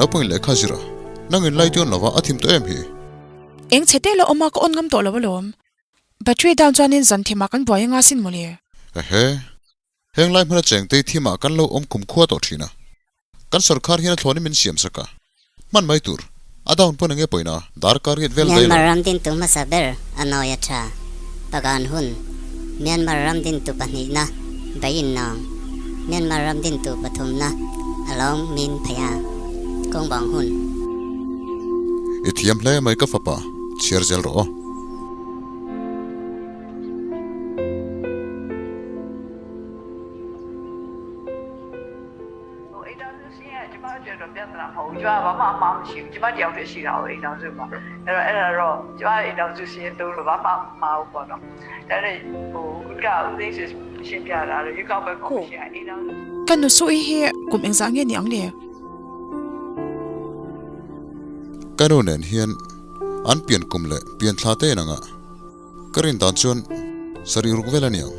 Naupangin lehkha zir a, nangin light i on lova a thim tawh em hi? Eng chhe te la awm a ka on ngam tawh lo alawm. Battery down chuanin zan thimah kan buai anga sin mawle. Ehe. Heng lai hmuna cheng te thimah kan lo awm kum khua tawh thin a. Kan sorkar hian a thlawnin min siam sak a. Hman mai tur. A down pawn enge pawina darkar riat vel daih lo. Myanmar ram dintu hmasa ber a nawi a tha. Pagan hun. Myanmar ram dintu pahnihna Bayin Nawng. Myanmar ram dintu pathumna Alawng Min Phaya. Kawngbawng hun. I thiam hle mai ka fapa, chhiar zel rawh aw. Ka nu Sui hi kum engzah nge ni ang le? Ka nu nen hian an pian kum leh pian thla te in anga ka rin dan chuan sarih ruk vel a ni ang.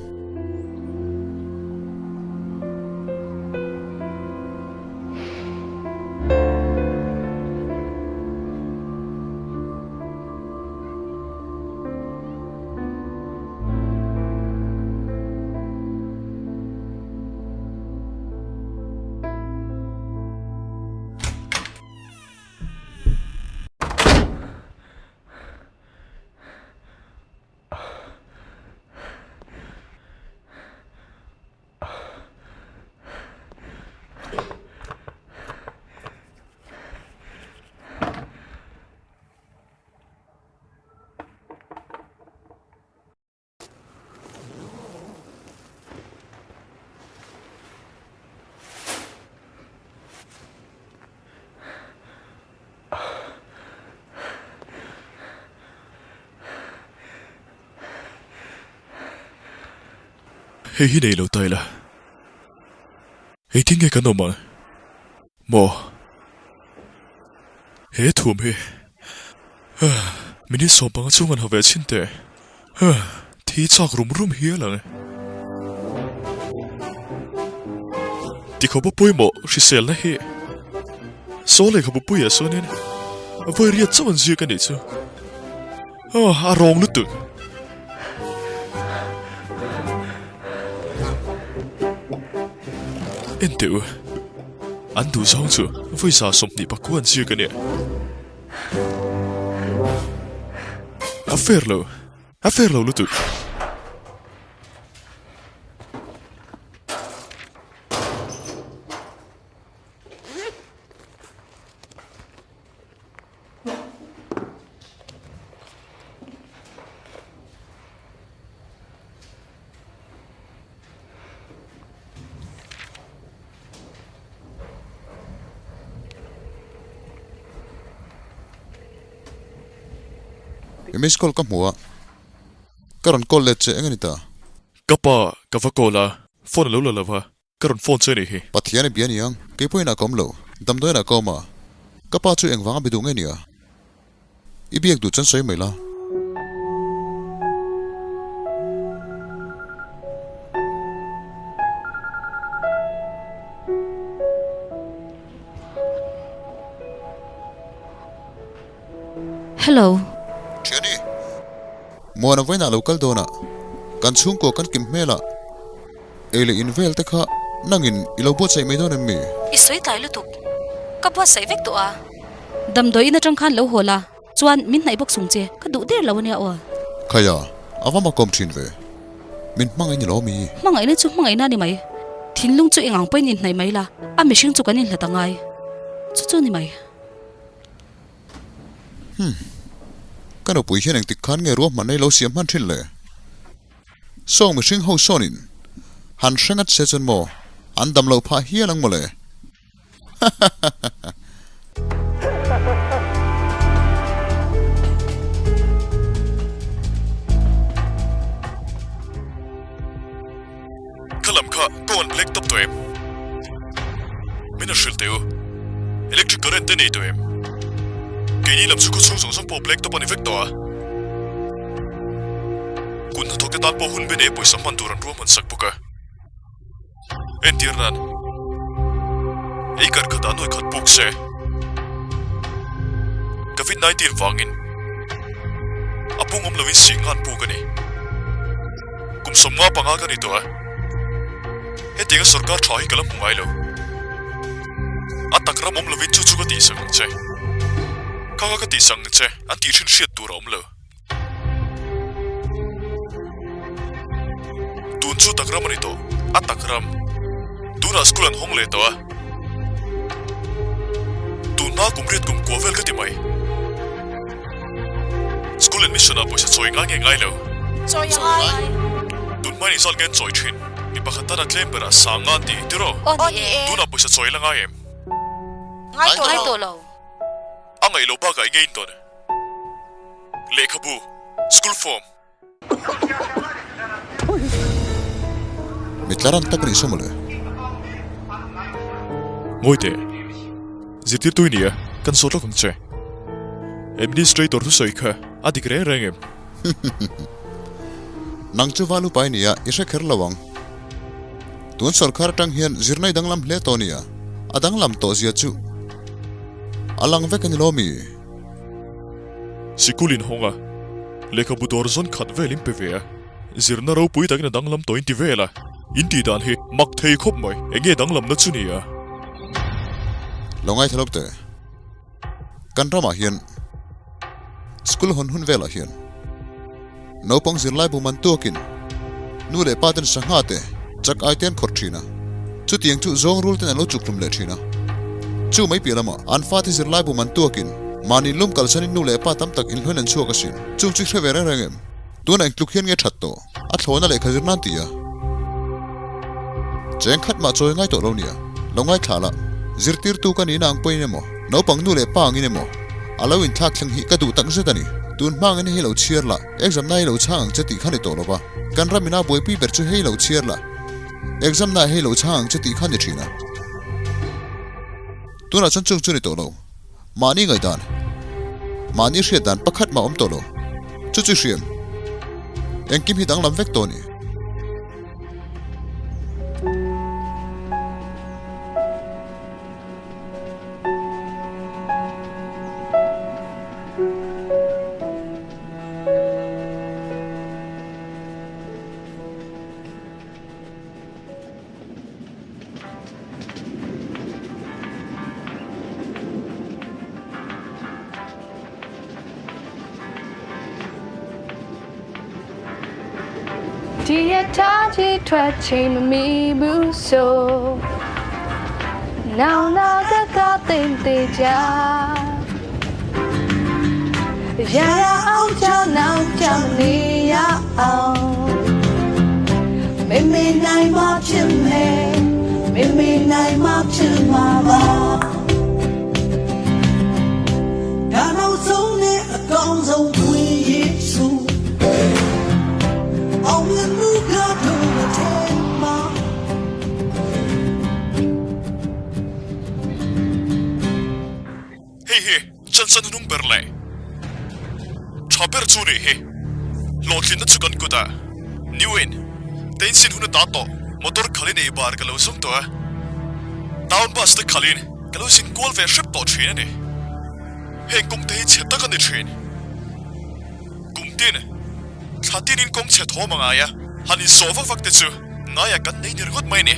Hei hi nei lo ta ila. Engtin nge kan awm ang? Maw? He thum hi minute 15 chhung an ha ve chhin teh. Thi chak rum rum hial ang. Tikhaw pawimawh hriselna hi saw lehkhabu puiah chuanin vawi riat chauh an ziak a nih chu. A rawng lutuk. En teh u, an duh zawng chu vawi 29 an ziak a nia. A fair lo, a fair lo lutuk. I miss call ka hmu a, ka rawn call let che eng a ni ta? Ka pa ka va call a, phone a lo la lo va, ka rawn phone che a nih hi. Pathian i bia niang, kei pawhin a ka awm lo, damdawiin a ka awm a, ka pa chu engvang a be duh nge nia? I biak duh chuan sawi mai la. Hello. Thiani, Muana vawiinah lo kal dawn a, kan chhungkua kan kim hmel a, ei leh in vel te kha nangin i lo buatsaih mai dawn em mi? I sawi tlai lutuk, ka buatsaih vek tawh a. Damdawi in atang khan lo haw la, chuan min hnaih bawk sung che, ka duh der lo ania aw. Khaia, a va makawm thin ve. Min hmangaih ni lo mi? Hmangaihna chu hmangaihna a ni mai. Thinlung chu eng ang pawhin inhnaih mai la, a mihring chu kan inhlat a ngai. Chu chu a ni mai. Hmm. Ka nupui hian engtik khan nge ruahmanna i lo siam hman thin le? Sawng mihring ho sawnin han hre ngat se chuan maw an dam loh phah hial ang mawle. Ka lam kha kawng an black tawp tawh em? Min a hrilh teh u. Electric current te nei tawh em? Keini lam chu khawchhung zawng zawng pawh black tawp a ni vek tawh a. Kut hnathawk te tan pawh hun be nei pawisa hman tur an ruahman sak bawk a. Entir nan, ei kar khatah nuai khat puk se. Covid 19 vangin a pung awm loin sih ngan puk a ni. Kum 55 ka ni tawh a, hetianga sorkar tha hi ka la hmu ngai lo. A tak ram awm lovin chu chu ka tihsak ang che. Kha kha ka tihsak ang che an tih hrin hriat tur a awm lo. Tun chu tak ram a ni tawh, a tak ram. Tunah school an hawng leh tawh a. Tun hma kum riat kum kua vel ka ti mai. School admission ah pawisa chawi ngai nge ngai lo. Chawi a ngai. Tun hma in zat nge an chawi thin. Mi pakhat tan a tlem berah sang nga an ti tiraw? Aw ni e. Tunah pawisa chawi la ngai em? Ngai tawh lo. A ngaih loh bakah i ngei dawn. Lehkhabu, school form. Mi tlaran tak anih saw mawle. Ngawi teh. Zirtirtu i nia, kan zawt lawk ang che. Administrator thusawi kha a dik reng reng em? Nang chu val upa i nia, i hre kher lo ang. Tun sawrkar atang hian zirna i danglam hle tawh nia, a danglam tawh zia chu a lang vek a ni lo mi? Sikul inhawng a, lehkhabu dawr zawn khat vel in pe ve a, zirna ropui takin a danglam tawh in ti vel a, in tih dan hi mak thei khawp mai, eng nge danglamna chu ni a? Lo ngaithla lawk teh. Kan ramah hian school hawn hun velah hian naupang zirlai bu man tuakin nu leh pa ten sangha te chak ai te an khawrh thin a, chutiang chu zawng rul ten an lo chuk hlum leh thin a. Chu mai piah lamah an fate zirlai bu man tuakin mahni lum kalsanin nu leh pa tam tak inhlawin an chhuak asin. Chung chu hre ve reng reng em? Tunah engtluk hian nge that tawh? A thlawna lehkha zir nan ti a. Cheng khat mah chawi ngai tawh lo nia. Lo ngaithla la. Zirtirtu ka nihna ang pawhin emaw, naupang nu leh pa angin emaw, a lo inthlak thleng hi ka duh tak zet a ni. Tun hma angin hei lo chhiar la, exam na hei lo chhang ang che tih kha ni tawh lo va. Kan ram ina buaipui ber chu hei lo chhiar la, exam na hei lo chhang ang che tih kha ni thin a. Tunah chuan chung chu ni tawh lo. Mahni ngaihdan, mahni hriat dan pakhat mah awm tawh lo. Chu chu hriam. Engkim hi danglam vek tawh a ni. Hei hi Johnson hnung ber leh tha ber chu nih hi. Hlawhtlinna chu kan kutah New in Tensin hun a ta tawh motor khalin ei bar ka lo zawng tawh a, town bus te khalin ka lo zin kual ve hrep tawh thin a ni. Heng kawng te hi chhe tak a ni thin. Kum tin thla tinin kawng chhe thawm a ngai a, han insawh vak vak te chu ngaiah kan nei ni ringawt mai a ni.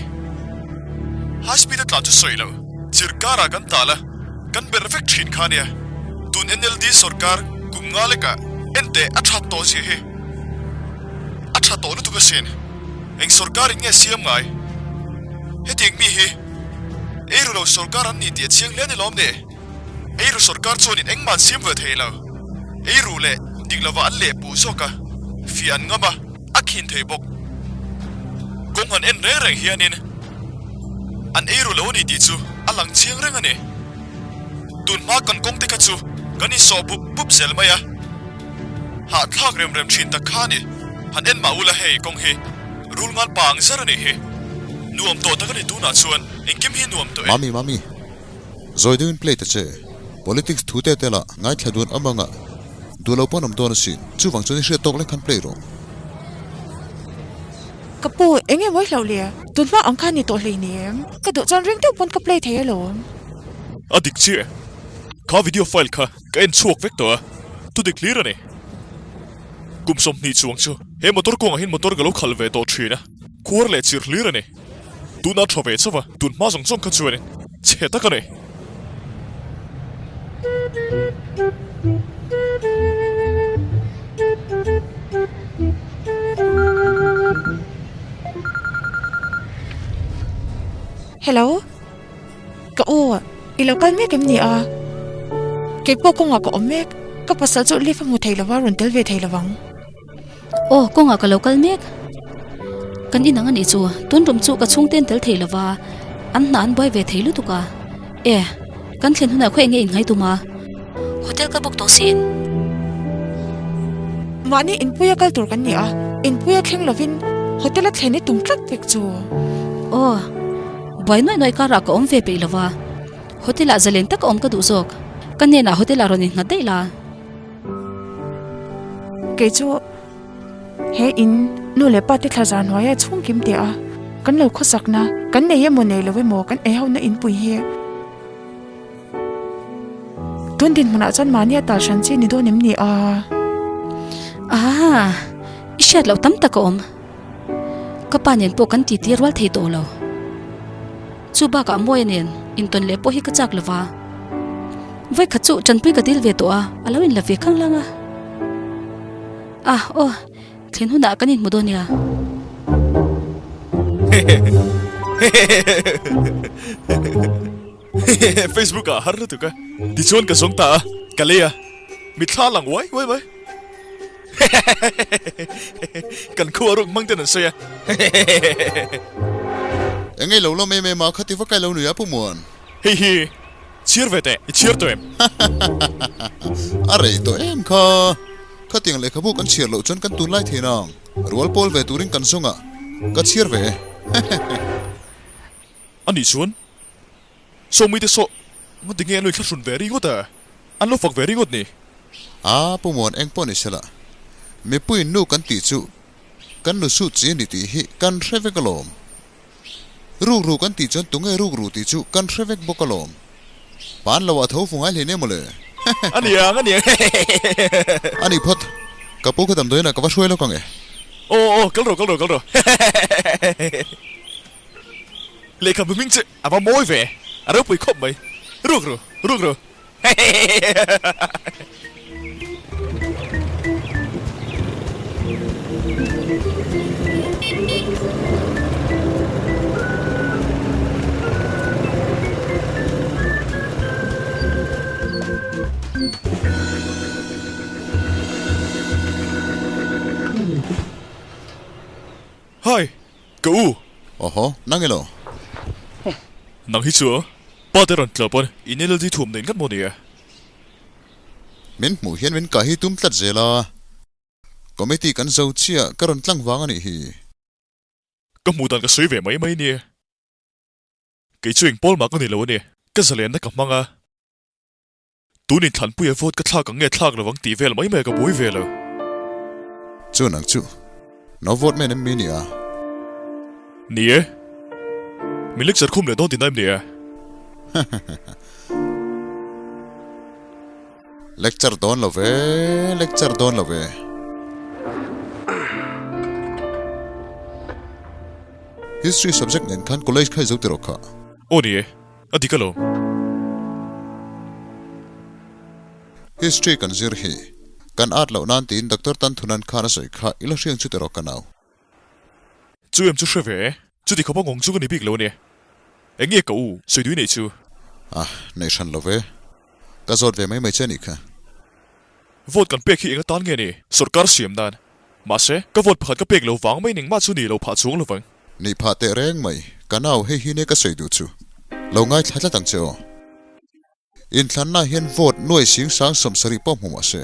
High speed a tlan chu sawi lo, chirkarah kan tal a, kan ber vek thin kha nia. Tun NLD sorkar kum nga lekah enteh a that tawh zia hi a tha tawh lutuk asin. Eng sorkarin nge siam ngai? Hetiang mi hi eiru lo sorkar an ni tih a chiang hle a ni lawm ni? Eiru sorkar chuanin engmah an siam ve thei lo. Eiru leh dik lovah an lehpuh zawk a, fiah an ngam a, a khin thei bawk. Kawng han en reng reng hianin an eiru lo a ni tih chu a lang chiang reng a ni. Tun hma kan kawng te kha chu kan insawh bup bup zel mai a, hahthlak rem rem thin tak kha a ni. Han en mah ula hei kawng hi rul ngal pa ang zar a nih hi. Nuam tawh tak a ni tunah chuan engkim hi nuam tawh e. Mami mami. Zawi deuhin play ta che. Politics thu te te lah ngaithla dun awm anga duh lo pawn awm dawn asin. Chuvang chuan i hriat tawk lek khan play rawh. Ka pu, eng nge mawi hlauh le? Tun hma ang khan ni tawh hleinem. Ka duh chuan ring deuh pawn ka play thei alawm. A dik chiah. Kha video file kha ka en chhuak vek tawh a, thudik hlir a ni. Kum 20 chuang chu he motor kawngah hian motor ka lo khalh ve tawh thin a, khuar leh chirh hlir a ni. Tuna tha ve chauh a, tun hma zawng zawng kha chuanin chhe tak a ni. Hello. Ka u, i lo kal mek em ni a? Keipawh kawngah ka awm mek, ka pasal chu lift a hmu thei lova rawn tel ve thei lovang. Aw, kawngah ka lo kal mek. Kan inang a nih chu, tun rum chu ka chhungte an tel thei lova, an hna an buai ve thei lutuk a. E, kan thlen hunah khaw enge innghai tum a? Hotel ka book tawh sin. Mahni inpuia kal tur kan ni a, inpuia thleng lovin hotel a thlen i tum tlat vek chu. Aw. Buai nuaih nuaih karah ka awm ve peih lo va, hotel ah zalen taka awm ka duh zawk. Ka hnenah hotel ah rawn innghat daih la. Kei chu he in nu leh pa te thla zar hnuaia chhung kim teh a, kan lo khawsakna kan nei emaw nei lo emaw kan ei ho na inpui hi tun dinhmunah chuan mahni a tal hran chi ni dawn em ni a? Aaa, i hriat loh tam tak a awm. Ka pa nen pawh kan titi rual thei tawh lo. Chu bakah Mawia nen intawn leh pawh hi ka chak lo va. Vawikhat chu tanpui ka dil ve tawh a, a lo inla ve khang lang a. Ah, aw, thlen hunah kan inhmu dawn nia. Facebook ah har lutuk a, tichuan ka zawng ta a, ka lei a, mitthla lang uai uai mai. Kan khua ruk hmang ten an sawi a. Engei lo lawm em em a, khati va kai lo nui a Pu Muan. Hei hi chhiar ve teh, i chhiar tawh em? A rei tawh em kha. Khatiang lehkhabu kan chhiar loh chuan kan tunlai thei nang. Rual pawl ve turin kan zawng a, ka chhiar ve e. A nih chuan Sawmi te saw nga tinge an lo inthlahrun ve ringawt a, an lo fak ve ringawt ni. A Pu Muan eng pawh ni sela, mipuiin nu kan tih chu kan nu suh chi a ni tih hi kan hre vek alawm. Rukru kan tih chuan tunge rukru tih chu kan hre vek bawk alawm. Pan lo ah tho fu ngai hle nia mawle. A niang, a niang hehehehe. A ni phawt, ka pu kha damdawiin ah ka va hruai lawk ang e. Aw aw, kal rawh, kal rawh, kal rawh hehehehe. Lehkhabu hming chu a va mawi ve, a ropui khawp mai. Ruk ru, ruk ru. Hi! Ka u! Awhaw, nang ilo? Nang hi chu pa te rawn tlawh pawn in NLD thuam nei ngat maw ni e? Min hmuh hian min kah hi tum tlat zel a, committee kan zo chiah ka rawn tlang vang a nih hi. Ka hmuh dan ka sawi ve mai mai ni. Kei chu eng pawl mah ka ni lo a ni, ka zalenna ka hmang a. Tun inthlanpuia vote ka thlak ang nge thlak lovang tih vel mai mai a ka buai ve lo. Chu nang chu no vote men em mi nia? Ni e. Min lecture khum leh dawn tihna em ni e? Lecture dawn lo ve, lecture dawn lo ve. History subject nen khan college kha i zo ti rawh kha. Aw ni e. A dik alawm. History kan zir hi. Kan at loh nan tiin Doctor Tan Thunan khan a sawi kha i la hriang chu tiraw ka nau. Chu em chu hre ve e. Chuti khawpa ngawng chu ka ni bik lo a ni. Eng nge ka u sawi dui neih chu? Ah, nei hran lo ve. Ka zawt ve mai mai che a nih kha. Vote kan pek hi eng atan nge ni? Sorkar siam nan. Mahse, ka vote pakhat ka pek lo vang mai ning mah chu ni lo phah chuang lovang. Nih phah teh reng mai, ka nau hei hi nia ka sawi duh chu. Lo ngaithla tlat ang che aw. Inthlanna hian vote nuai sing sang 70 pawh hmu mah se,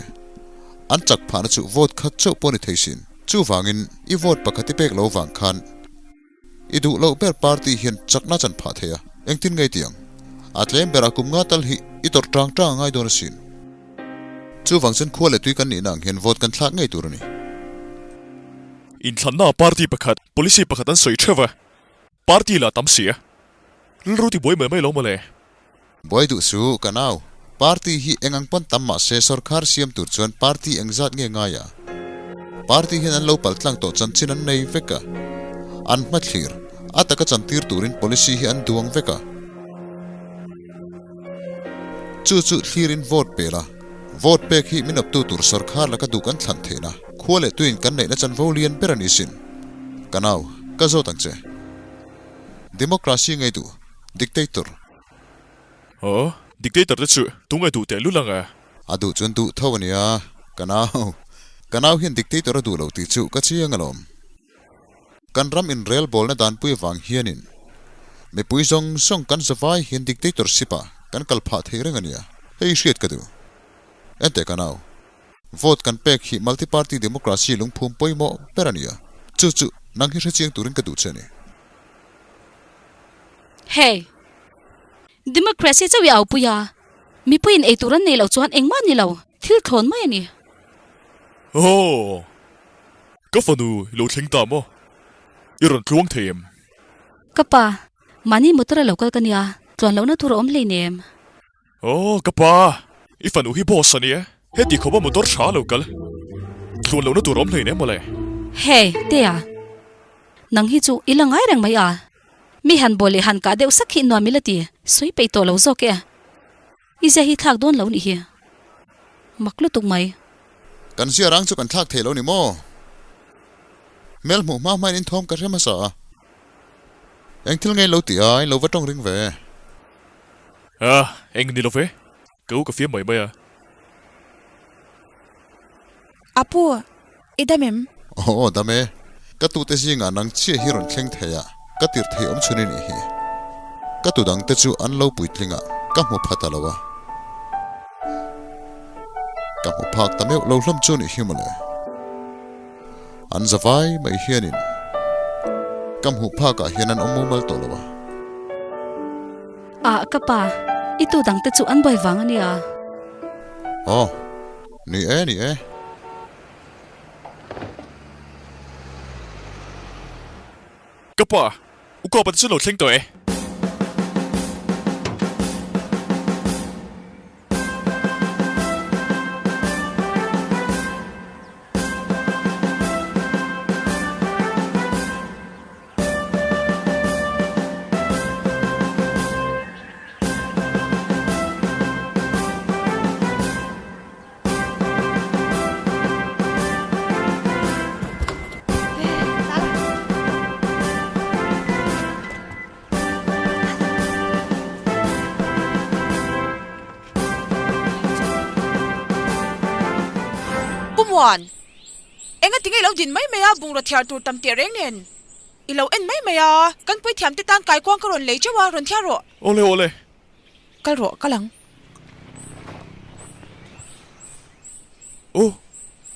an chak phahna chu vote khat chauh pawh ni thei sin. Chuvangin i vote pakhat i pek lo vang khan i duh loh ber party hian chakna chan phah thei a, engtin ngei ti ang? A tlem berah kum nga tal hi i tawrh tang tang a ngai dawn asin. Chuvang chuan khua leh tui kan nihna ang hian vote kan thlak ngei tur a ni. Inthlanna party pakhat, policy pakhat an sawi theuh va, party lah tam si a. Rilru ti buai mai mai lo mawle. Buai duh su, ka nau. Party hi eng ang pawn tam mah se sorkar siam tur chuan party engzat nge ngai a? Party hian an lo pal tlang tawh chanchin an nei vek a. An hmathlir a taka chantir turin policy hi an duang vek a. Chu chu thlirin vote pe la. Vote pek hi min awptu tur sorkar laka duh kan thlan theihna khua leh tuin kan neihna chanvo lian ber a ni sin. Ka nau, ka zawt ang che. Democracy ngei duh, dictator. Aw, dictator te chu tunge duh teh lul ang e? A duh chuan duh tho a nia, ka nau. Ka nau hian dictator a duh lo tih chu ka chiang alawm. Kan ram inrelbawlna danpui avang hianin mipui zawng zawng kan zavai hian dictatorship ah kan kal phah thei reng a nia, hei hriat ka duh. Enteh ka nau, vote kan pek hi multi-party democracy lungphum pawimawh ber a nia, chu chu nang hi hrechiang turin ka duh che a ni. Hey! Democracy chauh i aupui a, mipuiin eitur an nei loh chuan engmah ni lo, thil thlawn mai a ni. Aw! Ka fanu i lo thleng ta maw? I rawn tluang thei em? Ka pa, mahni motor a lo kal ka nia, tluan lohna tur a awm hleinem. Aw, ka pa, i fanu hi boss a ni e, heti khawpa motor tha a lo kal, tluan lohna tur a awm hleinem mawle. Hey, Tea, nang hi chu i la ngai reng mai a, mi han bawl leh han kah deuh sak hi nuam ila ti, sawi peih tawh lo zawk e. I zia hi thlak dawn lo nih hi. Mak lutuk mai. Kan zia rang chu kan thlak thei lo ni maw? Hmel hmuh hma hmain inthawm ka hre hmasa a. Eng thil ngei lo tih a, in lo va tawng ring ve. A, eng ni lo ve. Ka u ka fiam mai mai a. Apu, i dam em? Aw, dam e. Ka tute zingah nang chiah hi rawn thleng thei a, ka tirh thei awm chhun i nih hi. Ka tu dangte chu an lo puitling a, ka hmu pha ta lo a. Ka hmu phak ta meuh lo hlawm chu nih hi mawle. An za vai mai hianin ka hmuh phakah hian an awm mumal tawh lo a. Ah, ka pa, i tu dangte chu an buai vang a nia. Aw, ni e, ni e. Ka pa, u Kawpa te chu lo thleng tawh e. Pu Muan, enga tinge i lo din mai mai a bungraw thiar tur tam teh reng nen i lo en mai mai a, kan puithiam te tan kaikuang ka rawn lei teuh a, rawn thiar rawh. Awle awle. Kal rawh, kal ang. Aw,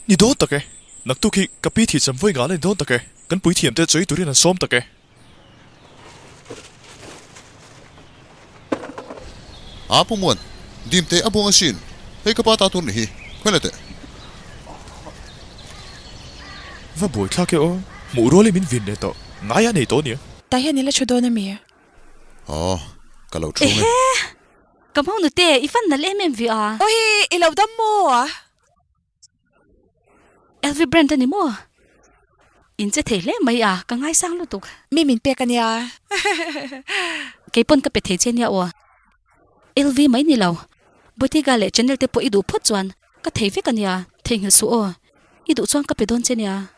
ni dawn tak e. Naktuk hi ka pi thihcham vawi ngal a ni dawn tak e. Kan puithiam te chawi turin an sawm tak e. A Pu Muan, dim teh a buang asin. Hei ka pa ta tur ni hi, khawi la teh. Va buai thlak e aw, hmuh rual hi min vin leh tawh, ngai a nei tawh nia. Tah hian i la thu dawn ami? Aw, ka lo thu nge. Ehe! Ka hmang nute, i fan nalh em em ve a. Awi, i lo dam maw? LV brand a ni maw? In che thei hle mai a, ka ngaisang lutuk. Mi min pek a nia. Kei pawn ka pe thei che nia aw. LV mai ni lo, Bottega leh Chanel te pawh i duh phawt chuan ka thei vek a nia, theihnghilh suh aw. I duh chuan ka pe dawn che nia.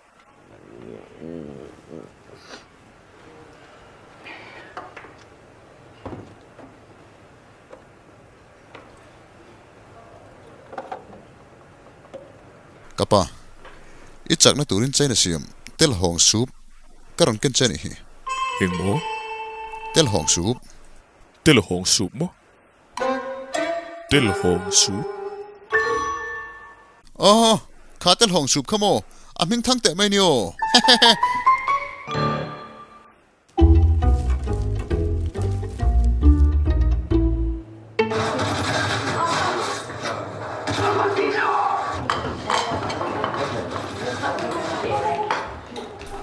Ka pa, i chakna turin China siam tel hawng sup ka rawn ken che a nih hi. Eng maw? Tel hawng sup. Tel hawng sup maw? Tel hawng sup. Aw, kha tel hawng sup kha maw? A hming thang teh mai ni aw. Hehehe.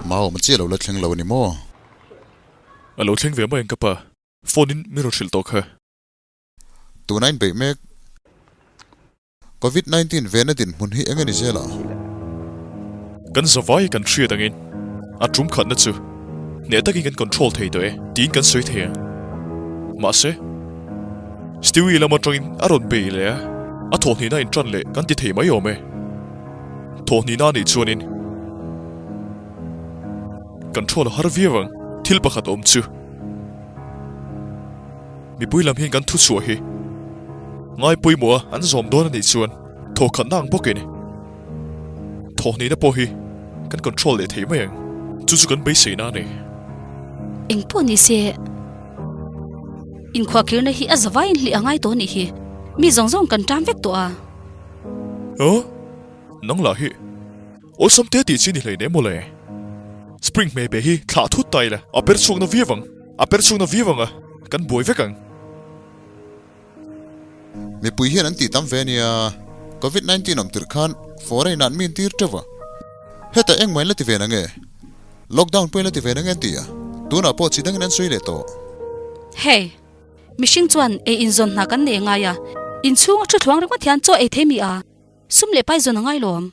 Mau awm chiah lo la thleng lo a ni maw? A lo thleng ve mai ang ka pa. Phone in min rawn hrilh tawh kha. Tuna in beih mek. Covid 19 vena dinhmun hi eng a ni zel a? Kan zavai kan hriat angin a tum khatna chu hneh takin kan control thei tawh e tiin kan sawi thei ang. Mahse, Stewie lam atangin a rawn bei leh a, a thawhhnihna intan leh kan ti thei mai awm e. Thawhhnihna anih chuanin control a har viau ang. Thil pakhat awm chu mipui lam hian kan thuchhuah hi ngai pawimawh a an zawm dawn anih chuan thawhkhatna ang bawkin Thawhhnihna pawh hi kan control leh thei mai ang, chu chu kan beiseina a ni. Eng pawh ni se, inkhuahkhirna hi a zavaiin hlih a ngai tawh anih hi, mi zawng zawng kan ṭam vek tawh a. Huh? Nang lah hi awlsam te tih chi ni hleinem mawle. Spring hmeibe hi thlah thut ta ila, a per chhuakna viau ang, a per chhuakna viau ang a, kan buai vek ang. Mipui hian an tih tam ve ania, Covid 19 awm tirh khan foreign ah an mi intir teuh a, hetah engmah in la ti ve na nge? Lockdown pawh in la ti ve na nge an ti a, tunah pawh chi dangin an sawi leh tawh. Hei, mihring chuan ei inzawn hna kan nei ngai a, inchhung a thu thluang ringawt hian chaw ei thei mi a, sum leh pai zawn a ngai lawm.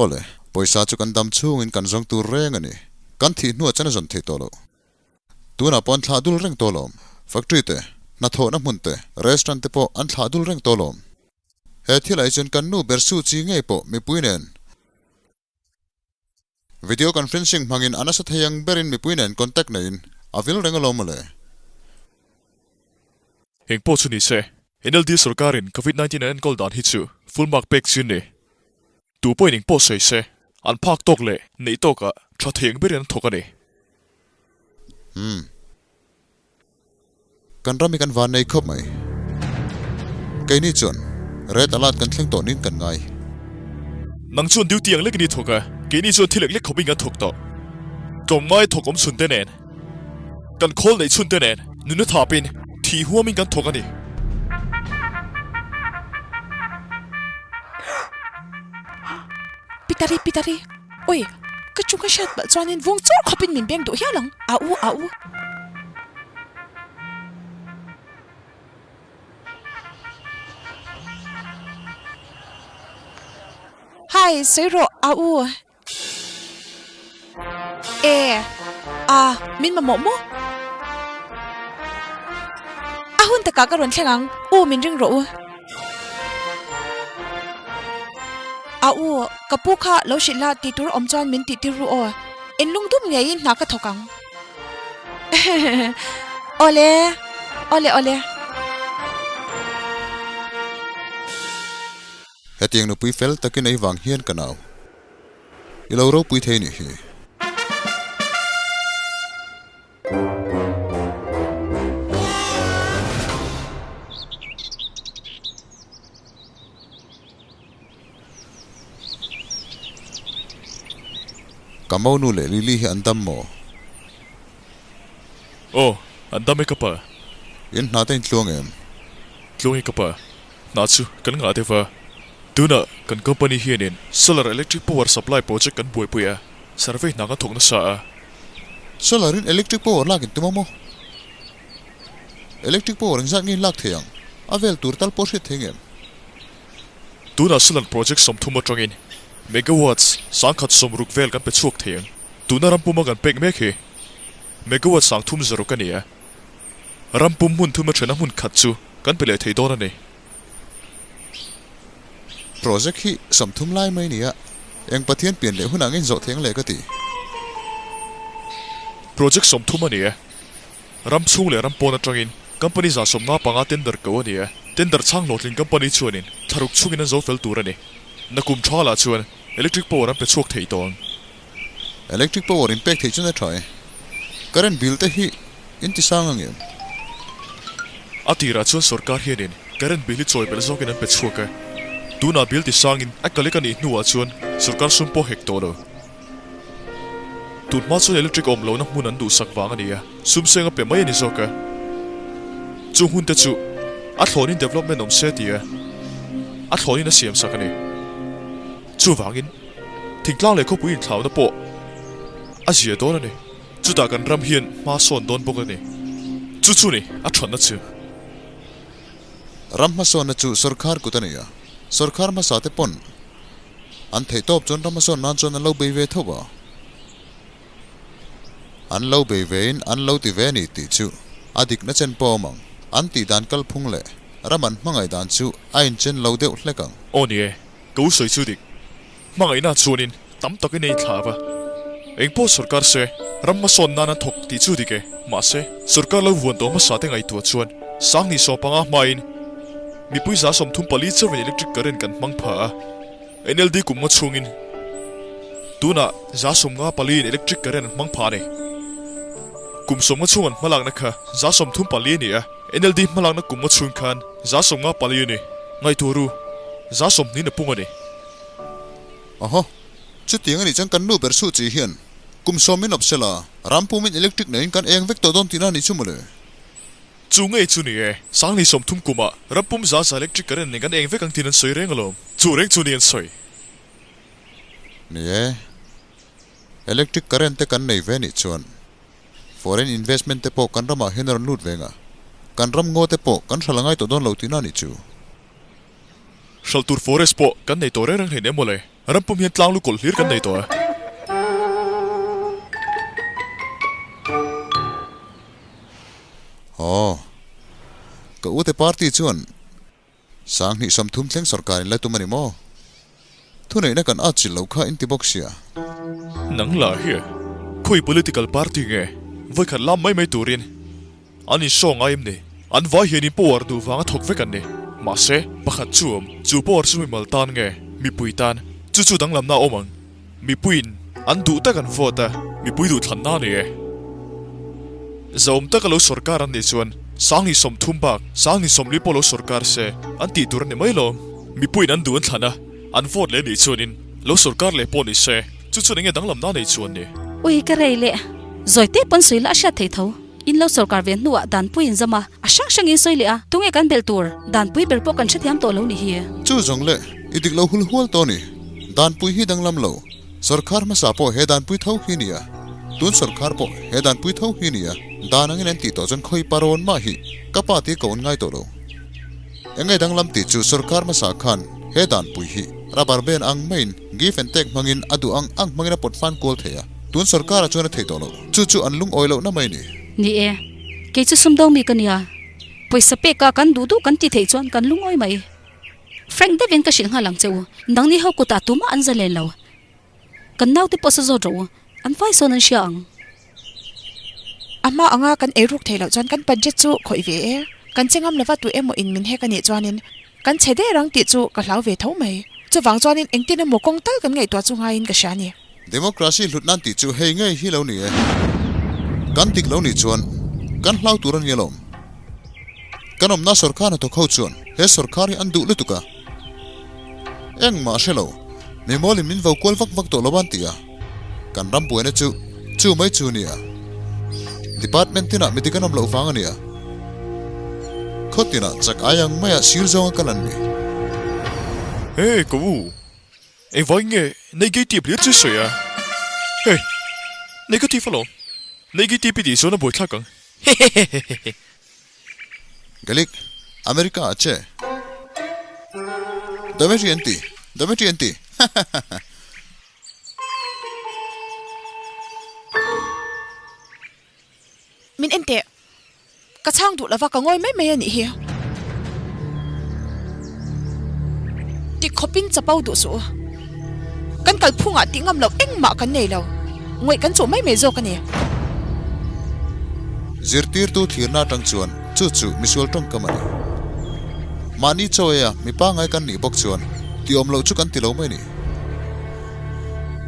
Awle, pawisa chu kan dam chhungin kan zawng tur reng a ni, kan thih hnuah chuan a zawn thei tawh loh. Tunah pawh an thlah dul reng tawh lawm. Factory te, hnathawhna hmun te, restaurant te pawh an thlah dul reng tawh lawm. He thil ah hi chuan kan nu ber Suu Kyi ngei pawh mipui nen video conferencing hmangin a nasa thei ang berin mipui nen contact neiin a vil reng alawm mawle. Eng pawh chu ni se, NLD sorkarin Covid 19 an enkawl dan hi chu full mark pek chi ni. Tu pawhin eng pawh sawi se, an phak tawk leh neih tawkah tha thei ang berin an thawk a ni. Umm. Kan ram hi kan van nei khawp mai. Keini chuan Red Alert kan thleng tawh nin kan ngai. Nang chuan duty ang lekin i thawk a, keini chuan thil eng lek khawpin kan thawk tawh. Tlawmngai thawk awm chhun te nen, kan khawl neih chhun te nen nunna thapin thih huamin kan thawk a ni. Pitari, Pitari, oi, ka chung ka hriat palh chuanin vung chur khawpin min beng duh hial ang, a u, a u. Hi, sawi rawh, a u. E, a, min mamawh maw? A hun takah ka rawn thleng ang, u min ring rawh u. A u, ka pu kha lo hrilh la tih tur awm chuan min tih tir ru aw. En lung dum ngeiin hna ka thawk ang. Awle, awle awle. Hetiang nupui fel takin ei vang hian ka nau. I lo ropui thei nih hi. Ka monu leh Lily hi an dam maw? Aw, an dam e ka pa. In hna te in tluang em? Tluang e ka pa. Hna chu kan ngah deuh a. Tunah kan company hianin solar electric power supply project kan buaipui a, survey hna kan thawk nasa a. Solar in electric power lak in tum a maw? Electric power engzat nge in lak thei ang? A vel tur tal pawh hriat thei ngem? Tunah solar project 30 atangin megawatts 1060 vel kan pe chhuak thei ang. Tuna ram puma kan pek mek hi megawatt 360 a ni a. Ram pum hmun thuma thena hmun khat chu kan pe leh thei dawn a ni. Project hi 30 lai mai nia, eng Pathian pian leh hunah nge inzawh thei ang le ka ti. Project 30 a ni e. Ram chhung leh ram pawn atangin company 155 tender ko a ni e. Tender chhang hlawhtling company chuanin thlaruk chhungin an zo fel tur a ni. Nakum tha lah chuan electric power an pe chhuak thei tawh ang. Electric power in pek theih chuan a tha e. Current bill te hi in ti sang ang em? A tirah chuan sorkar hianin current bill hi chawi belh zawkin an pe chhuak e. Tunah bill ti sangin a collect a nih hnuah chuan sorkar sum pawh hek tawh lo. Tun hma chuan electric awm lohna hmun an duhsak vang a ni a, sum seng a pe mai a ni zawk e. Chung hun te chu a thlawnin development awm se ti e, a thlawnin a siam sak a ni. Chuvangin thingtlang leh khawpui inthlauna pawh a zia dawn a ni. Chutah kan ram hian hma sawn dawn bawk a ni. Chu chu ni a thatna chu. Ram hmasawnna chu sorkar kut a ni a, sorkar hmasa te pawn an theih tawp chuan ram hmasawn nan chuan an lo bei ve tho a. An lo bei vein an lo ti ve a ni tih chu a dikna chen pawh a awm ang. An tih dan kalphung leh ram an hmangaih dan chu a inchen lo deuh hlek ang. Aw ni e, ka u sawi chu dik. Hmangaihna chuanin tam takin a inthlah va. Engpawh sorkar se, ram hmasawn nan an thawk tih chu dik e. Mahse, sorkar lo vuan tawh hmasa te ngaihtuah chuan Sanghnih sawmpanga hmain mipui 34 chauhin electric current kan hmang pha a. NLD kum nga chhungin tunah 54 in electric current an hmang pha a ni. Kum 50 chhung an hmalakna kha 34 a ni a, NLD hmalakna kum nga chhung khan 54 a ni. Ngaihtuah ru, 20 in a pung a ni. Ahaw, chutiang a nih chuan kan nu ber suh chi hian kum 10 min awp sela, ram pumin electric neiin kan eng vek tawh dawn tihna a nih chu mawle. Chu ngei chu ni e, 2030 kumah ram pum za za electric current nen kan eng vek ang tiin an sawi reng alawm. Chu reng chu ni an sawi. Ni e, electric current te kan nei ve nih chuan foreign investment te pawh kan ramah hian a rawn lut ve nga, kan ram ngaw te pawh kan hral a ngai tawh dawn lo tihna a nih chu. Hralh tur forest pawh kan nei tawh reng reng hlein em mawle, ram pum hian tlang lu kawlh hlir kan nei tawh a. Aw, ka ute party chuan 2030 thleng sorkar in la tum a ni maw? Thuneihna kan atchilh loh kha in ti bawk sia. Nang lah hi khawi political party nge vawikhat lam mai mai turin an inshow ngai em ni? An vai hianin power duh vanga thawk vek an ni. Mahse, pakhat chu awm, chu power chu mimal tan nge mipui tan? Chu chu danglamna a awm ang. Mipuiin an duh tak an vote a, mipui duh thlanna a ni e. Zahawm taka lo sorkar an nih chuan 2030 bak 2040 pawh lo sorkar se an tih tur a ni mai lo. Mipuiin an duh an thlan a, an vote leh nih chuanin lo sorkar leh pawh ni se, chu chuan enge danglamna nei chuan ni? Ui ka rei leh zawi te pawn sawi la a hriat thei tho. In lo sorkar ve hnuah danpui in zam a, a hrang hrang in sawi leh a, tunge kan belh tur? Danpui ber pawh kan hrethiam tawh lo ni hi. Chu zawng leh i dik lo hul hual tawh ni. Danpui hi danglam lo. Sorkar hmasa pawh he danpui tho hi nia. Tun sorkar pawh he danpui tho hi nia. Dan angin an tih tawh chuan khawi parawn mah hi ka pa tih ka un ngai tawh lo. Enge danglam tih chu sorkar hmasa khan he danpui hi rubber band ang maiin give and take hmangin a duh ang ang hmangin a pawt fan kual thei a. Tun sorkarah chuan a thei tawh lo. Chu chu an lungawi lohna mai a ni. Ni e, kei chu sumdawng mi ka nia. Pawisa peka kan duh duh kan ti theih chuan kan lungawi mai. Frank deuhin ka hrilh nghal ang che u. Nangni ho kutah tumah an za len lo. Kan naute pawh sa zawt rawh u. An fai sawn an hria ang. A hma anga kan eiruk theih loh chuan kan budget chu khawih ve e. Kan che ngam lova tu emaw in min hek a nih chuanin kan chhe der ang tih chu ka hlau ve tho mai. Chuvang chuanin engtin emaw kawng tal kan ngaihtuah chu ngaiin ka hria a ni. Democracy hlut nan tih chu hei ngei hi lo ni e. Kan dik lo nih chuan kan hlau tur a ni alawm. Kan awmna sorkar hnathawk ho chuan he sorkar hi an duh lutuk a. Engmah hre lo, mimawlin min vo kual vak vak tawh lo an ti a. Kan ram buaina chu chu mai chu nia. Department tinah mi dik an awm loh vang a nia. Khaw tinah chak ai ang maia sir zawnga kal an ni. Hey ka u, Engvangin nge negative hlir chu sawi a? Hei, negative alawm. Negative i tih chuan a buaithlak ang. Hehehehehe. Gaelic, America a che. Dometri an ti, Dometri an ti. Hahahaha. Min en teh. Ka chhang duh lova ka ngawi mai mai a nih hi. Ti khawpin chapo duh suh u. Kan kalphungah tih ngam loh engmah kan nei lo. Ngawih kan chuh mai mai zawk a ni. Zirtirtu thlirna atang chuan chu chu misual tawngkam a ni. Mahni chaw eia mi pangngai kan nih bawk chuan tih awm loh chu kan ti lo mai a ni.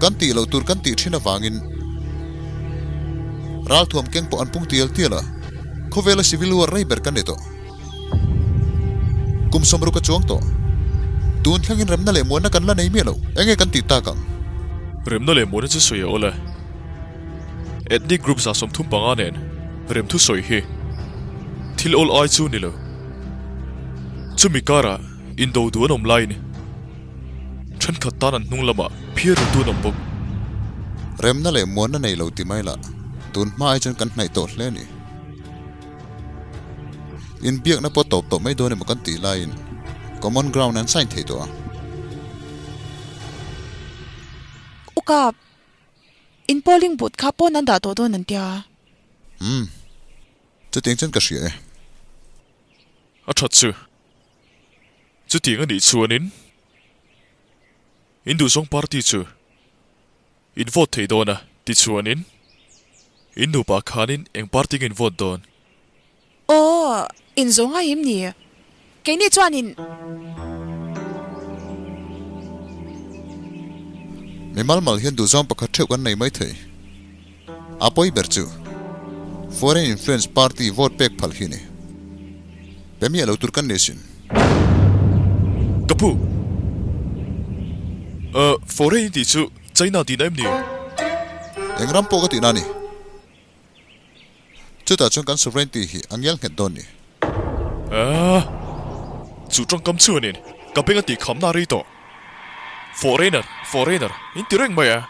Kan tih loh tur kan tih thin avangin ralthuam keng pawh an pung tial tial a, khawvela civil war rei ber kan ni tawh. Kum 60 a chuang tawh. Tun thlengin remna leh muanna kan la nei miah lo, enge kan tih tak ang? Remna leh muanna chu sawi a awl e. Ethnic group 35 nen rem thu sawi hi thil awl ai chu ni lo. Chumi karah indo duh an awm laiin Thenkhat tan an hnung lamah phir ru tun awm bawk. Remna leh muanna nei lo ti mai lah, tun hma ai chuan kan hnaih tawh hle a ni. Inbiakna pawh tawp tawh mai dawn emaw kan tih laiin common ground an sign thei tawh a. Ukap, in polling booth kha pawn an dah tawh dawn an tia. Umm, chutiang chuan ka hria e. A that chu. Chutiang a nih chuanin in duhzawng party chu in vote thei dawn a, tichuanin in nupa khanin eng party nge in vote dawn? Aw, in zawng a im ni. Keini chuanin. Mi mal mal hian duhzawng pakhat theuh kan nei mai thei. A pawi ber chu Foreign Influence Party vote pek phal hi ni. Pe miah lo tur kan ni asin. Ka pu. Uh, foreign tih chu China tihna em ni? Eng ram pawh ka tihna a ni. Chutah chuan kan sovereignty hi a ngial nghet dawn ni. Ah, chu tawngkam chuanin ka beng a tih khamna a rei tawh. Foreigner, foreigner, in ti reng mai a.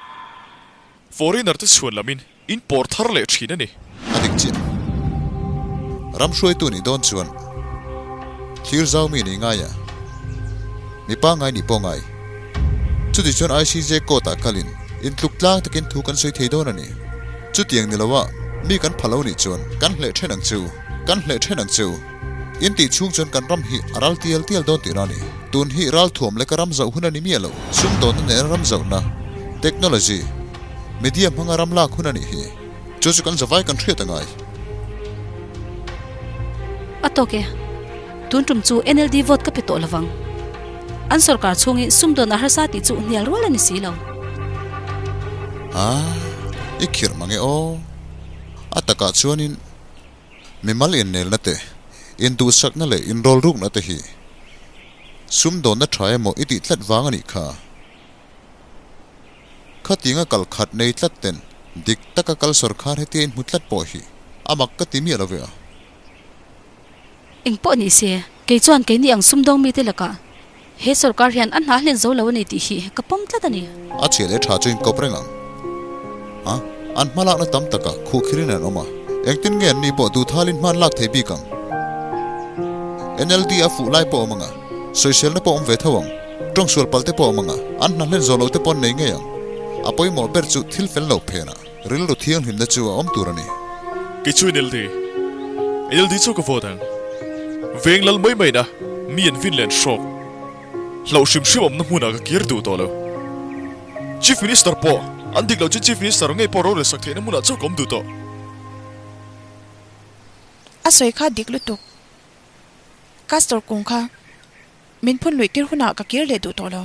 Foreigner te chhuan lamin in pawr thar leh thin a ni. A dik chiah. Ram hruaitu nih dawn chuan thlir zau mi nih ngai a, mi pangngai nih pawh ngai. Chuti chuan ICJ court ah kalin intluk tlang takin thu kan sawi thei dawn a ni. Chutiang ni loa mi kan pha lo nih chuan kan hleh then ang chu, kan hleh then ang chu. In tih chhung chuan kan ram hi a ral tial tial dawn tihna a ni. Tun hi ral thuam leka ram zauh hun a ni miah lo. Sumdawnna nena ram zauhna, technology, media hmanga ram lak hun a nih hi. Chu chu kan zavai kan hriat a ngai. A tawk e. Tun tum chu NLD vote ka pe tawh lovang. An sorkar chhungin sumdawn a harsa tih chu hnial rual a ni si lo. A, i khirh mang e aw. A takah chuanin mimal innelna te, induhsakna leh inrawlrukna te hi sumdawnna tha emaw i tih tlat vang a nih kha. Khatinga kal khat nei tlat ten dik taka kal sorkar hetia inhmu tlat pawh hi a mak ka ti miah lo ve a. Eng pawh ni se, kei chuan keini ang sumdawng mite lakah he sorkar hian a hna hlen zo lo a ni tih hi ka pawm tlat a ni. A chhia leh tha chu inkawp reng ang a, an hmalakna tam takah khuhkhirin an awm a, engtin nge anni pawh duhthalin hman lak thei bik ang? NLD a fuh lai pawh awm ang a, sawiselna pawh awm ve tho ang, tawngsual palh te pawh awm ang a, an hna hlen zawh loh te pawh an nei ngei ang. A pawimawh ber chu thil fel lo phenah. Rilru thianghlimna chu a awm tur a ni. Kei chu NLD. NLD chu ka vote ang. Veng lal mai mai na mi an vin leh an hrawk. Hlauh hrim hrim awmna hmunah ka kir duh tawh lo. Chief Minister pawh an dik loh chu Chief Minister ngei pawh rorel sak theihna hmunah chu ka awm duh tawh. A sawi kha dik lutuk. Castor kung kha min phun luih tir hunah ka kir leh duh tawh lo.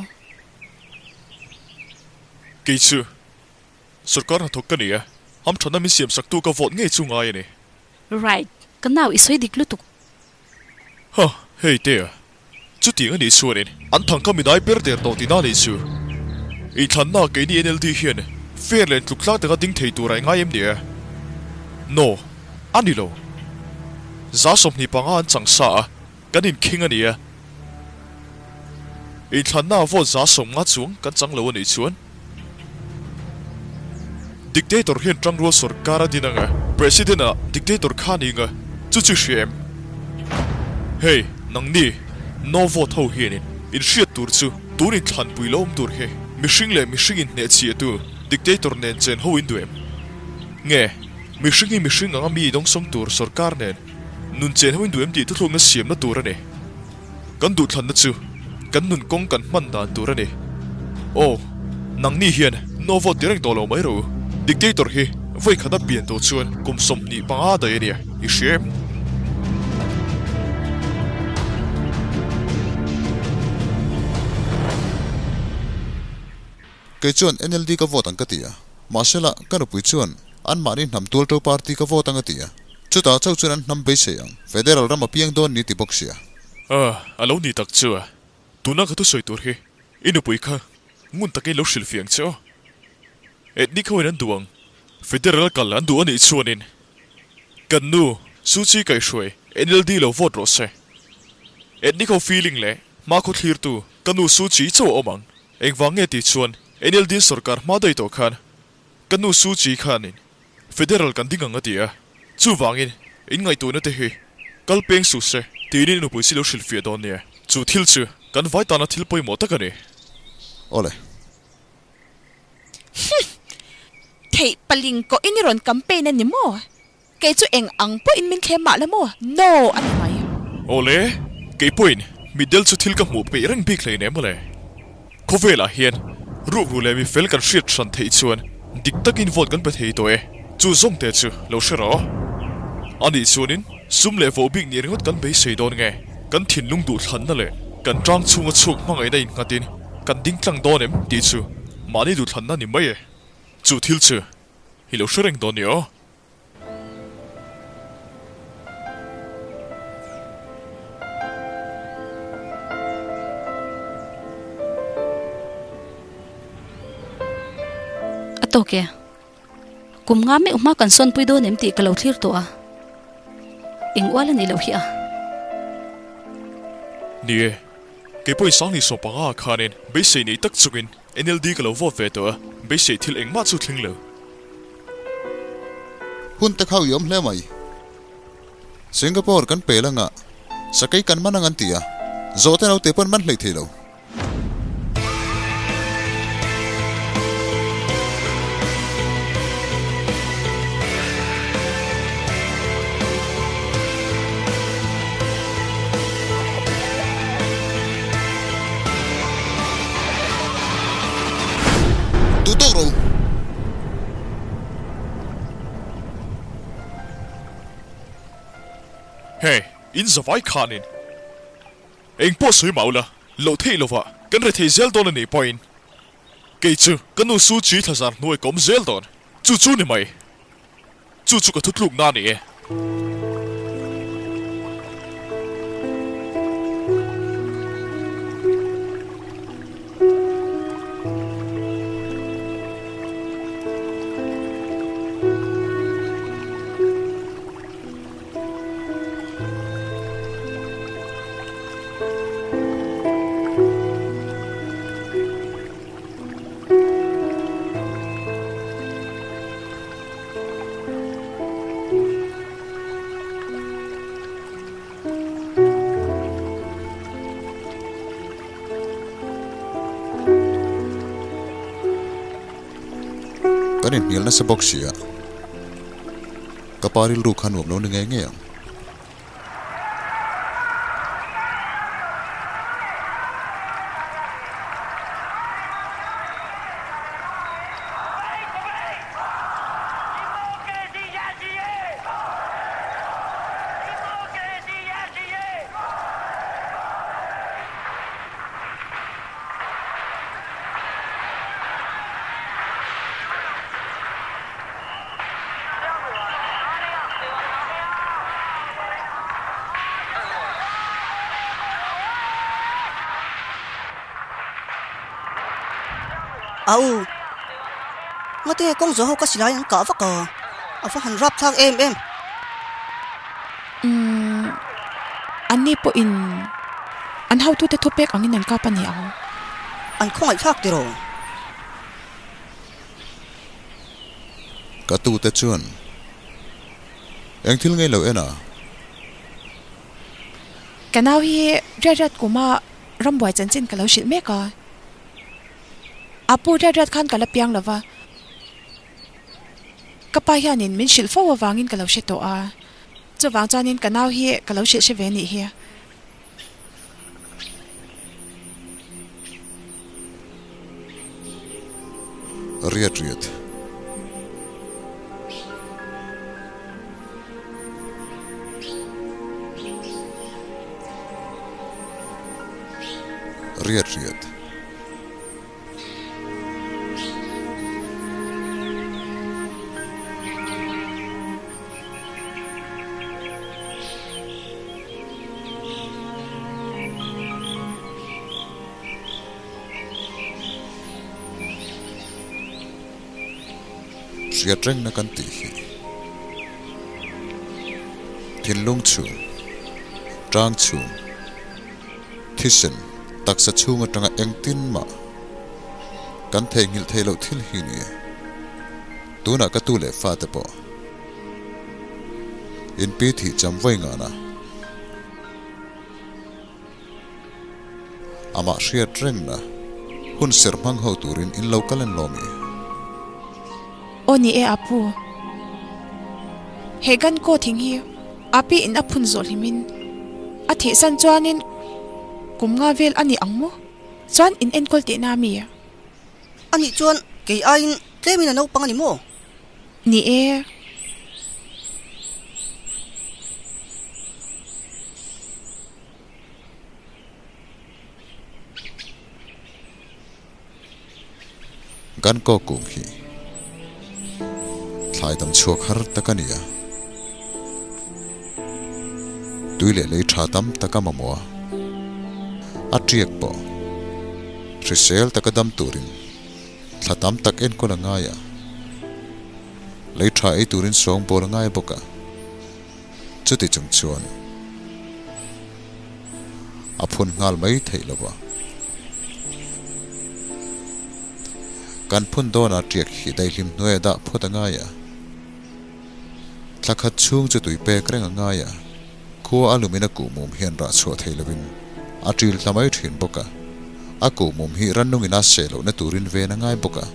Kei chu Sorkar hnathawk ka ni a, hamthatna min siam saktu ka vote ngei chu ngai a ni. Right, ka nau i sawi dik lutuk. Ha, hei te a, chutiang a nih chuanin an thang kha midai ber der tawh tihna a nih chu. Inthlanna keini NLD hian fair leh tluk tlak taka ding thei tura i ngai em ni a? No, a ni lo. 25% an chang sa a, kan inkhing a ni a. Inthlanna vote 50% chuang kan chang lo a nih chuan. Dictator hian tangrual sorkar a din anga, President ah dictator kha ni anga, chu chu hria em? Hei, nangni, no vote ho hianin in hriat tur chu tun inthlanpui lo awm tur hi mihring leh mihring inhnehchhiah tu dictator nen chen ho in duh em? Nge, mihring hi mihring anga mi dawngsawng tur sorkar nen nun chen ho in duh em tih thuthlukna siamna tur a ni. Kan duhthlanna chu kan nun kawng kan hman dan tur a ni. Aw, nangni hian no vote ti reng tawh lo mai rawh u. Dictator hi vawi khat a pian tawh chuan kum 25 daih a nia, i hria em? Kei chuan NLD ka vote ang ka ti a, mahsela ka nupui chuan anmahni hnam tualto party ka vote ang a ti a, chutah chauh chuan an hnam beisei ang, federal ram a piang dawn ni ti bawk sia. Ah, a lo ni tak chu a, tuna ka thusawi tur hi i nupui kha ngun takin lo hrilh fiang che aw. Ethnic ho in an duh ang, federal kal an duh a nih chuanin kan nu Suu Kyi kaihhruai NLD lo vote rawh se. Ethnic ho feeling leh hmakhaw thlirtu ka nu Suu Kyi chauh a awm ang. Engvang nge tih chuan NLD sorkar hma daih tawh khan ka nu Suu Kyi khanin Federal kan ding ang a ti a, chuvangin in ngaihtuahna te hi Kal peng suh se, tiin i nupui si lo hrilhfiah dawn nia. Chu thil chu kan vai tana thil pawimawh tak a ni. Awle. Humm! Theih paling kawhin i rawn campaign a ni maw? Kei chu eng ang pawhin min thlem mah la maw? No! A ni mai. Awle, kei pawhin mitdel chu thil ka hmuh peih reng bik hlei nem mawle. Khawvelah hian rukru leh mi fel kan hriat hran theih chuan dik takin vote kan pe thei tawh e. Chu zawng te chu lo hre rawh. Anih chuanin sum leh vohbik nih ringawt kan beisei dawn nge? Kan thinlung duhthlanna leh kan tang chhunga chhuak hmangaihna innghatin kan ding tlang dawn em tih chu mahni duhthlanna ni mai e. Chu thil chu i lo hre reng dawn ni aw. A tawk e. Kum nga meuh hma kan sawnpui dawn em tih ka lo thlir tawh a. Eng ual a nih loh hi a. Ni e, kei pawhin Sangni sawmpanga ah khanin beisei nei tak chungin NLD ka lo vote ve tawh a, beisei thil engmah chu thleng lo. Hun te kha uiawm hle mai. Singapore kan pel anga, sakei kan man ang an ti a, zawhte naute pawn man hlei thei lo. Duh tawk ro. Hei, in zavai khanin eng pawh sawi mah ula, loh theih lovah kan rethei zel dawn a nih pawhin kei chu ka nu Su Chi thlazar hnuai ka awm zel dawn. Chu chu ni mai. Chu chu ka thutlukna a ni e. Kan inhnial nasa bawk sia, ka pa rilru kha nuam lo ni ngei ngei ang. Au! Ngate kawng zawh ho ka silai an kah vak a, a va han rap thlak em em. Umm, anni pawhin an hotute thupek angin an kap a ni ang. An khawngaihthlak tiraw? Ka tute chuan eng thil ngei lo en a? Ka nau hi riat riat kuma rambuai chanchin ka lo hrilh mek a. A pu riat riat khan ka la piang lo va. Ka pa hianin min hrilh fo avangin ka lo hre tawh a. Chuvang chuanin ka nau hi ka lo hrilh hre ve nih hi. Riat riat. Riat riat. Hriat rengna kan tih hi thinlung chhung, tang chhung, thisen taksa chhung atanga engtin mah kan theihnghilh theih loh thil hi ni e. Tunah ka tu leh fate pawh inpi thih cham vawi ngana. Amah hriat rengna hun serh hmang ho turin in lo kal en lawm i. Aw ni e Apu. He gan kaw thing hi Api in a phun zawh hlimin a thihsan chuanin kum nga vel a ni ang maw? Chuan in enkawl tihna a mi? A nih chuan kei aiin tlemin a naupang a ni maw? Ni e. Kan kaw kung hi thlai dam chhuak har tak a ni a, tui leh lei tha tam tak a mamawh a, a tiak pawh hrisel taka dam turin thla tam tak enkawl a ngai a, lei tha ei turin sawngbawl a ngai bawk a. Chuti chung chuan a phun nghal mai theih lo va. Kan phun dawnah tiak hi daihlim hnuaia dah phawt a ngai a. Thla khat chhung chu tui pek reng a ngai a, khua a lumin a kuhmum hian rah chhuah thei lovin a ṭil thla mai ṭhin bawk a. A kuhmum hi rannungin a seh lohna turin ven a ngai bawk a.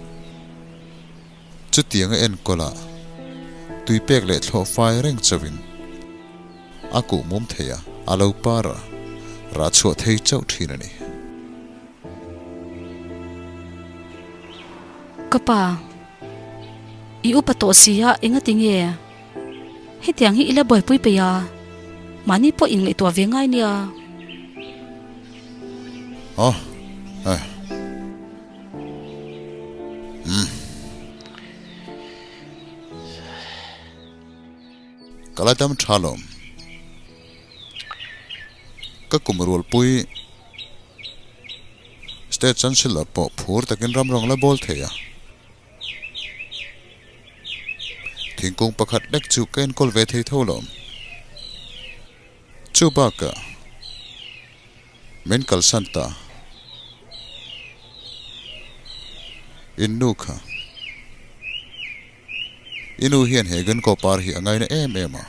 Chutianga enkawlah tui pek leh thlawh fai reng chauhin a kuh mum thei a, a lo par a, rah chhuah thei chauh thin a ni. Ka pa, i upa tawh si a, engati nge hetiang hi i la buaipui peih a, mahni pawh inngaihtuah ve ngai nia. Aw, eh. Umm. Ka la dam tha lawm. Ka kum rualpui State Chancellor pawh phur takin ram rawng la bawl thei a. Thingkung pakhat lek chu ka enkawl ve thei tho lawm. Chu bakah Min kalsan ta. In nu kha. I nu hian he Genko par hi a ngaina em em a.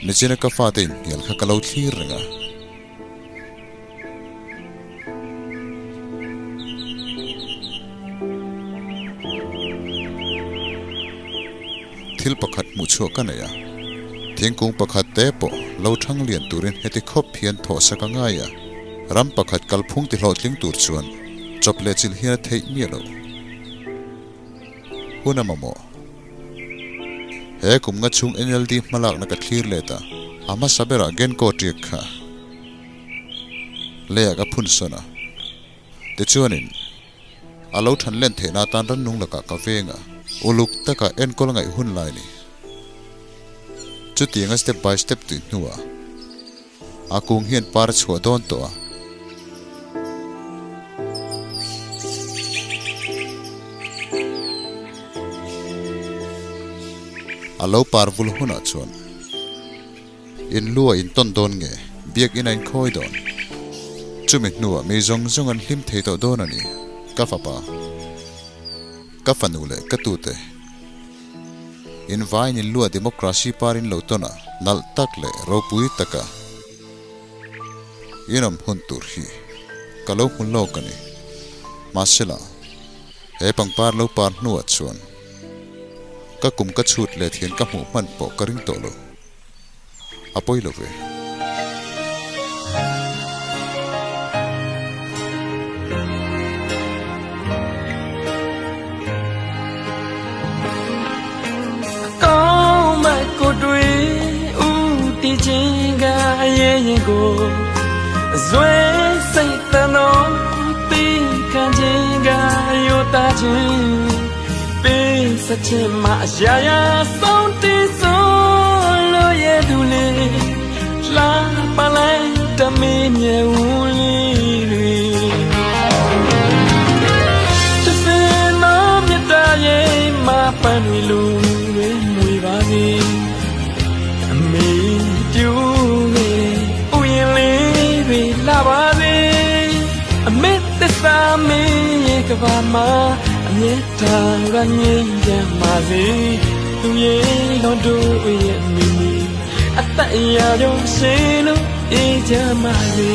Nichina ka fate inhnial kha ka lo thlir reng a. Thil pakhat hmuh chhuah ka nei a, thingkung pakhat te pawh lo thang lian turin heti khawp hian thawh sak a ngai a, ram pakhat kalphung ti hlawhtling tur chuan chawp leh chilh hian a theih miah loh. Hun a mamawh. He kum nga chhung NLD hmalakna ka thlir let a, a hmasa berah Genco tiak kha leiah ka phun sawn a, tichuanin, A lo than len theihna atan rannung lakah ka veng a, uluk taka enkawl ngaih hun lai ni. Chutianga step by step tih hnuah a kung hian par a chhuah dawn tawh a. A lo par vul hunah chuan in lu a intawn dawn nge biakinn a inkhawi dawn? Chumi hnuah mi zawng zawng an hlim thei tawh dawn a ni, ka fapa, ka fanu leh ka tute. In vaiin in lua democracy par in lo tawn a, nalh tak leh ropui taka inawm hun tur hi ka lo hmu lawk a ni. Mahsela, he pangpar lo par hnuah chuan ka kum ka chhut let hian ka hmuh hman pawh ka ring tawh lo. A pawi lo ve. အေးချမ်းပါစေ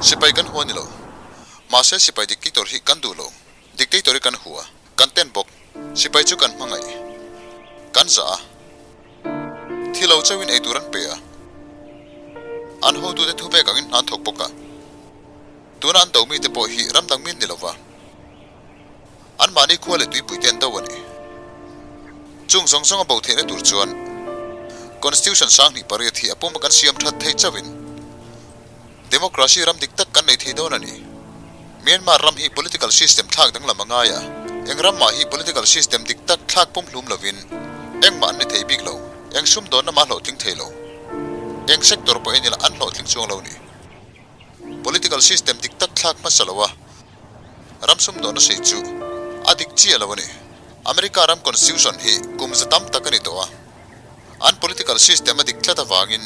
Sipai kan hua ni lo. Mahse sipai dictator hi kan duh lo. Dictator hi kan hua. Kan ten bawk. Sipai chu kan hmangaih. Kan zah a. Thi lo chauhin ei tur an pe a. An hotute thu pek angin hna an thawk bawk a. Tuna an do mite pawh hi ram dang min ni lova. Anmahni khua leh tuipuite an do a ni. Chung zawng zawng a bo theihna tur chuan Constitution sanghnih pariat hi a puma kan siam that theih chauhin Democracy ram dik tak kan nei thei dawn a ni. Myanmar ram hi political system thlak danglam a ngai a, eng ram mah hi political system dik tak thlak pumhlum lovin engmah an ni thei bik lo, eng sumdawnna mah hlawhtling thei lo. Eng sector pawh en ila an hlawhtling chuang lo ni. Political system dik tak thlak hmasa lo a, ram sumdawnna sei chu a dik chiah lo a ni. America ram constitution hi kum za tam tak a ni tawh a, an political system a dik tlat avangin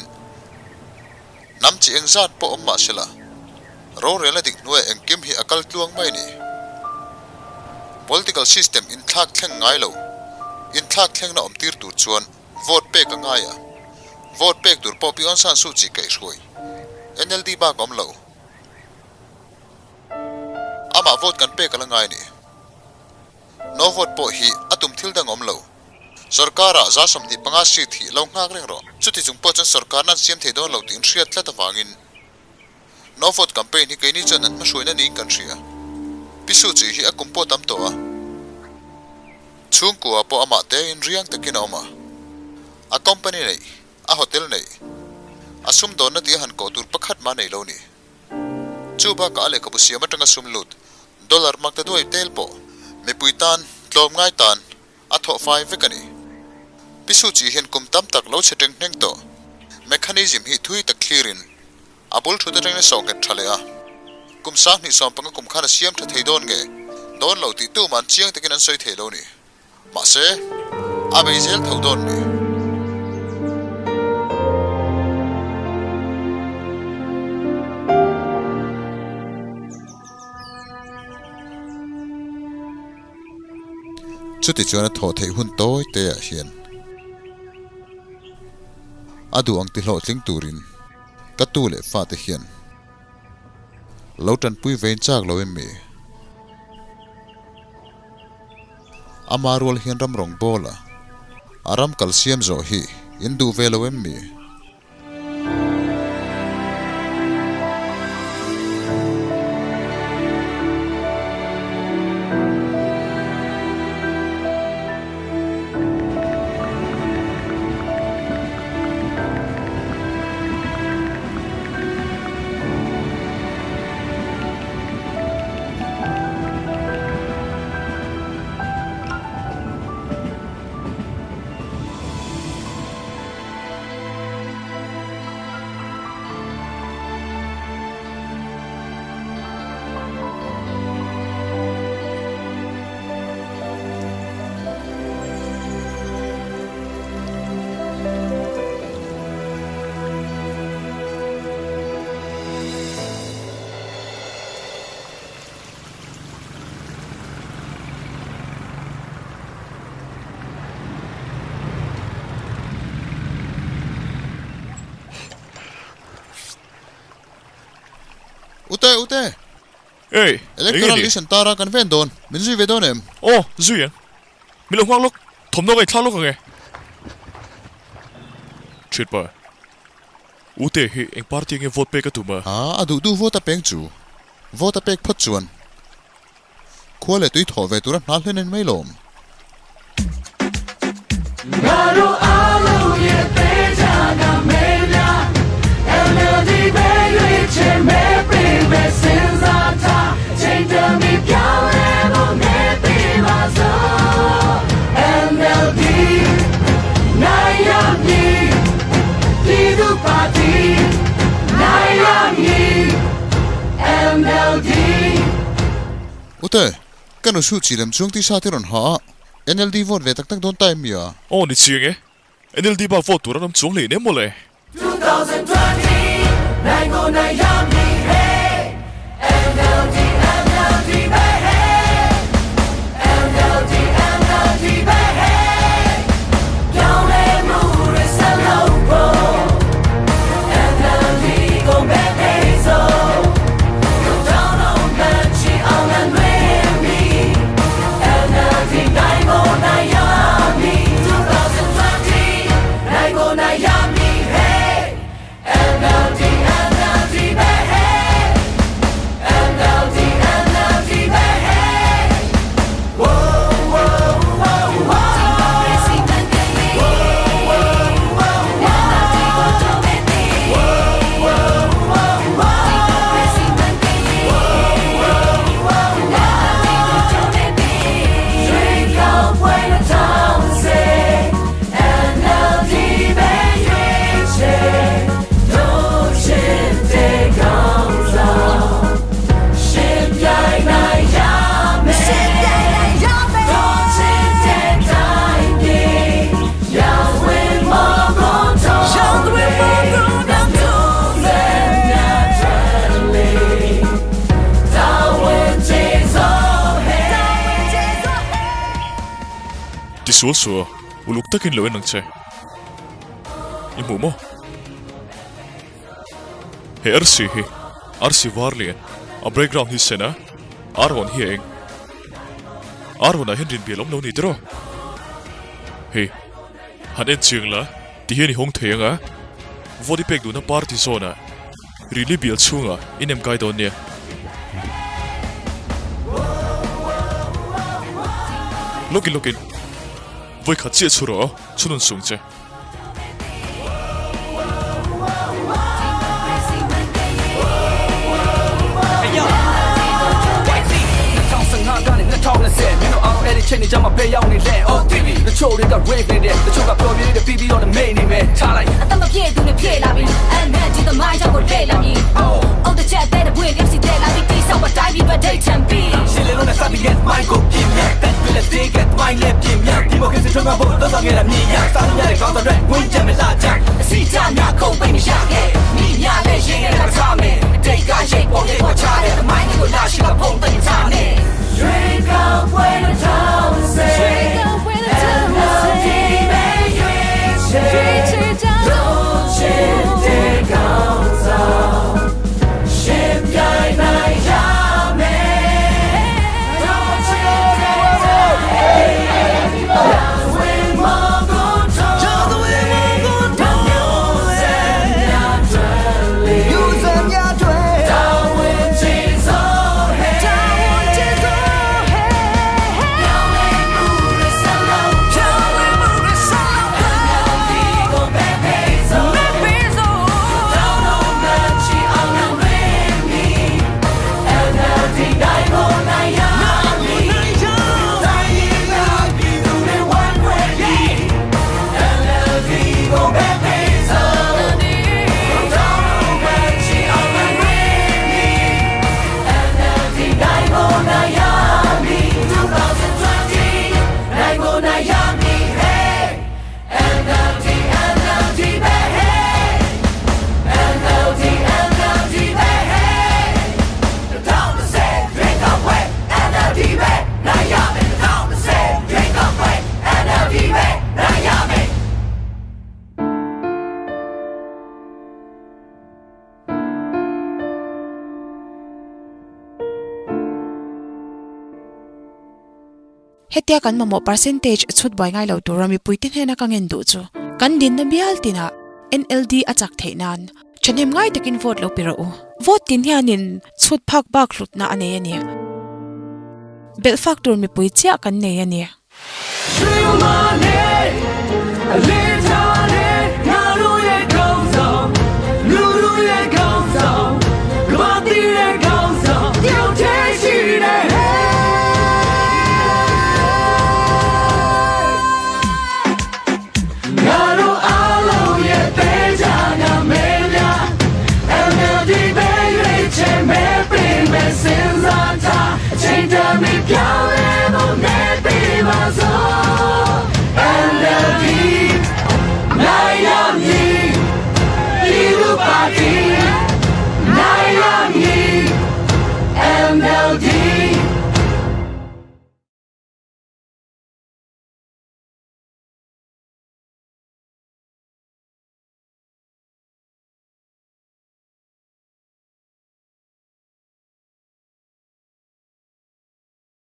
hnam chi eng zat pawh awm mah sela, rorelna dik hnuaia engkim hi a kal tluang mai a ni. Political system inthlak thleng ngai lo, inthlak thlengna awm tir tur chuan vote pek a ngai a, vote pek tur pawh Pi Aung San Suu Kyi kaihhruai NLD bak a awm lo. Amah vote kan pek a la ngai a ni. No vote pawh hi a tum thil dang awm lo. Sorkar-ah 25 seat hi lo nghak reng rawh. Chuti chung pawh chuan sorkarna an siam thei dawn lo tih inhriat tlat avangin No vote campaign hi keini chuan an hmahruaina niin kan hria. Pi Suu Kyi hi a kum pawh tam tawh a. Chhungkua pawh amah tein riang takin a awm a. A company neih, a hotel neih, a sumdawnna tih a han kawh tur pakhat mah nei lo ni. Chu bakah a lehkhabu siam atanga sum lut dollar mak ta duai tel pawh mipui tan tlawm ngai tan a thawh fai vek a ni. Pi Suu Kyi hian kum tam tak lo chhe teng hneng tawh mechanism hi thui tak thlirin a bul thut atangin a sawh nghet tha leh a. Kum 2015 kum khan a siam tha thei dawn nge dawn lo tih tuman chiang takin an sawi thei lo ni. Mahse, a bei zel tho dawn ni. Chuti chuan a thawh theih hun tawi te ah hian a duh ang ti hlawhtling turin ka tu leh fate hian lo tanpui vein chak lo em mi? Ama rual hian ram rawng bawl a, a ram kal siam zawh hi in duh ve lo em mi? Ute, ute! Ei, Electoral list an tar a, kan ven dawn. Min zui ve dawn em? Aw, zui ang. Min lo nghak lawk, thawmhnaw ka inthlak lawk ang e. Thianpa, Ute hi eng party nge vote pek a tum a? A, a duh duh vote a peng chu. Vote a pek phawt chuan khua leh tui thawh ve tura hna hlen en mai lawm. Ute, ka nu Suu Kyi lem chuang tisa te rawn ha a, NLD vote ve tak tak dawn ta em mi a? Aw ni chiang e. NLD bak vote tur an awm chuang hlei nem mawle. Ti sual suh a, uluk takin lo en ang che. I hmuh maw? He arsi hi arsi var lian, a background hi sen a, ar hawn hi a eng. Ar hawnah hian rinbial awm lo ni tiraw? Hei, han en chiang la, ti hian i hawng thei ang a, vote i pek duhna party zawnah rili bial chhungah i nem kai dawn nia. Lawkin lawkin, vawikhat chiah chhu rawh aw, chhunun sung che. Hetia kan mamawh percentage chhut buai ngai lo tura mipuite hnena ka ngen duh chu kan dinna bial tinah NLD a chak theih nan thahnem ngai takin vote lo pe rawh u. Vote tin hianin chhut phak bak hlutna a nei a ni. Belh fak tur mipui chiah kan nei a ni.